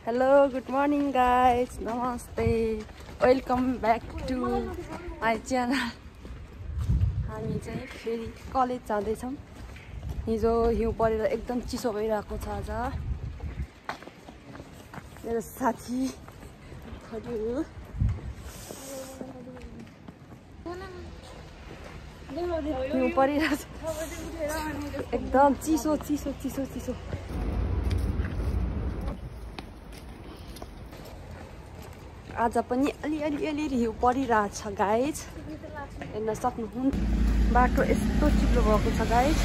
Hello, good morning guys. Namaste. Welcome back to my channel. हामी चाहिँ फेरि college जाँदै छौं। हिजो हिउँ परेर एकदम चिसो भइरहेको छ आज। मेरो साथीहरु हिउँ परिरहेछ। एकदम चिसो चिसो चिसो चिसो। आज पनि अलि हिउँ परिरहेछ गाइज। हेर्न सक्नुहुन्छ बाटो यस्तो चिप्लो भएको छ गाइज।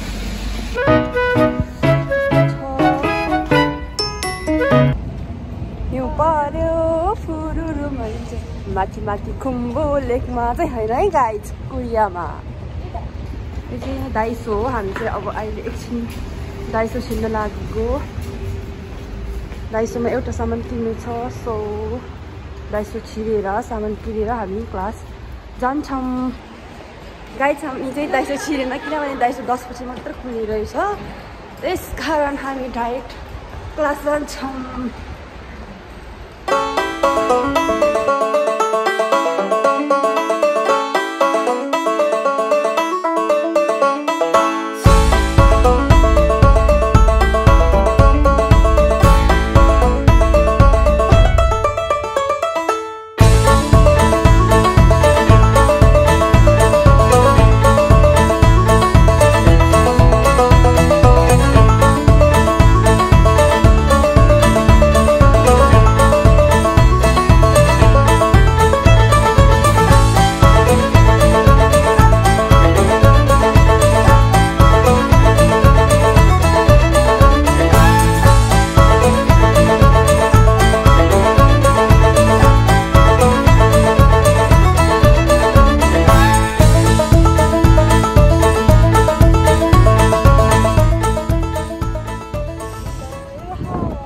हिउँ पर्यो फुरुरु भन्छ माथि माथि खुम्बु लेकमा चाहिँ हैन है गाइज, कुरियामा। यो चाहिँ दाइसो हो। हामी चाहिँ अब अहिले एकछिन दाइसो छिर्न लागेको। दाइसोमा एउटा सामान किन्नु छ, सो दाइसो छिरेर सामान किनेर हामी क्लास जान्छौँ। गाइज हामी चाहिँ दाइसो छिरेन, किनभने दाइसो 10 बजी मात्र खुल्ने रहेछ। त्यस कारण हामी डाइरेक्ट क्लास जान्छौँ।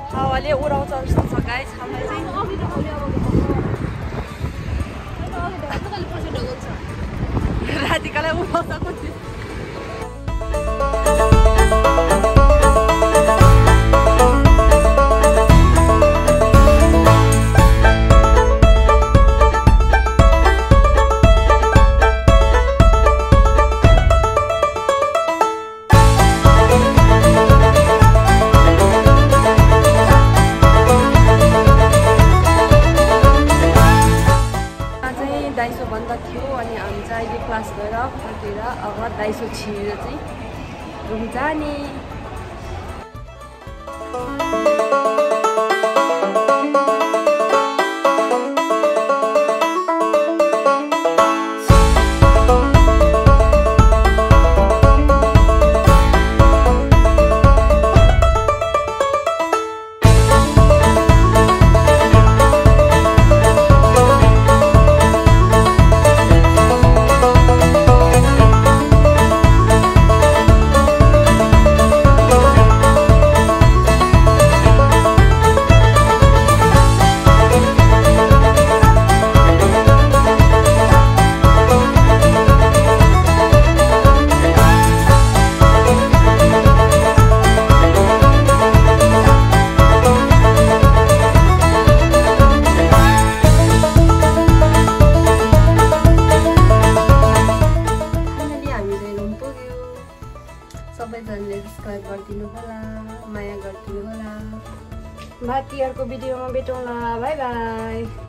हावाले उडाउँछ जस्तो छ गाइस। हामीलाई चाहिँ रातिकालाई उडाउँछ कति। दाइसो बन्द थियो अनि हामी चाहिँ अहिले क्लास गएर फर्केर अब दाइसो छिरेर चाहिँ रुम जाने। सबैजनाले सब्स्क्राइब गरिदिनु होला, माया गरिदिनु होला। बाँकी अर्को भिडियोमा भेटौँला। Bye bye.